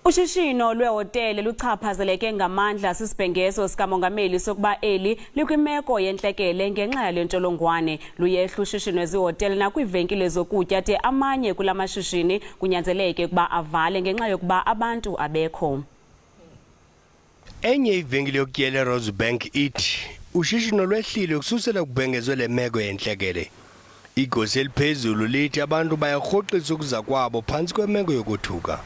Ushishino lwehotele luchaphazeleke ngamandla sisibhengezo sikamongameli sokuba eli likwimeko yentlekele ngenxa yale ntsholongwane. Luyehla ushishino ezihotele nakwiivenkile zokutya de amanye kula mashishini kunyanzeleke ukuba avale ngenxa yokuba abantu abekho. Enye ivenkile yokutyela eRosebank ithi ushishino lwehlile ukususela kubhengezwe le meko yentlekele. Igosa eliphezulu lithi abantu bayarhoxisa ukuza kwabo phantsi kwemeko yokothuka.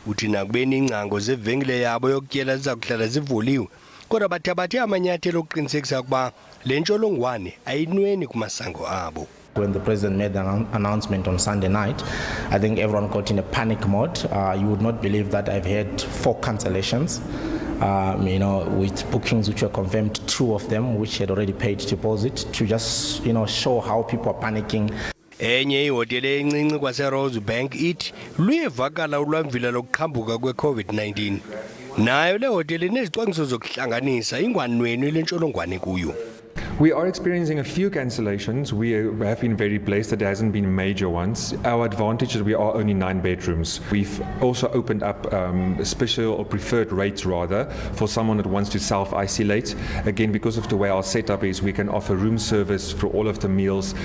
Uthi nakubeni iingcango zevenkile yabo yokutyela ziza kuhlala zivuliwe, kodwa bathabathe amanyathelo okuqinisekisa ukuba le ntsholongwane ayinweni kumasango abo. When the president made the announcement on Sunday night, I think everyone got in a panic mode. You would not believe that I've had four cancellations with bookings which were confirmed, two of them which had already paid deposit, to just show how people are panicking. Enye ihotele encinci kwaseRosebank ithi luyevakala ulwamvila lokuqhambuka kwe-COVID-19. Nayo le hotele inezicwangciso zokuhlanganisa inganwenwi le ntsholongwane kuyo. We are experiencing a few cancellations. We have been very blessed that there hasn't been major ones. Our advantage is we are only nine bedrooms. We've also opened up special or preferred rates, rather, for someone that wants to self isolate. Again, because of the way our setup is, we can offer room service for all of the meals.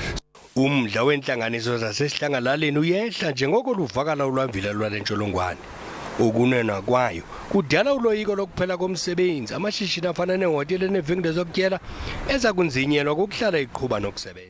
Umdla wentlanganiso zasesidlangalaleni uyehla njengoko luvakala ulwamvila lwale ntsholongwane. Ukunwenwa kwayo kudala uloyiko lokuphela komsebenzi, amashishini afana neehotele neevenkile zokutyela eza kunzinyelwa kukuhlala iqhuba nokusebenza.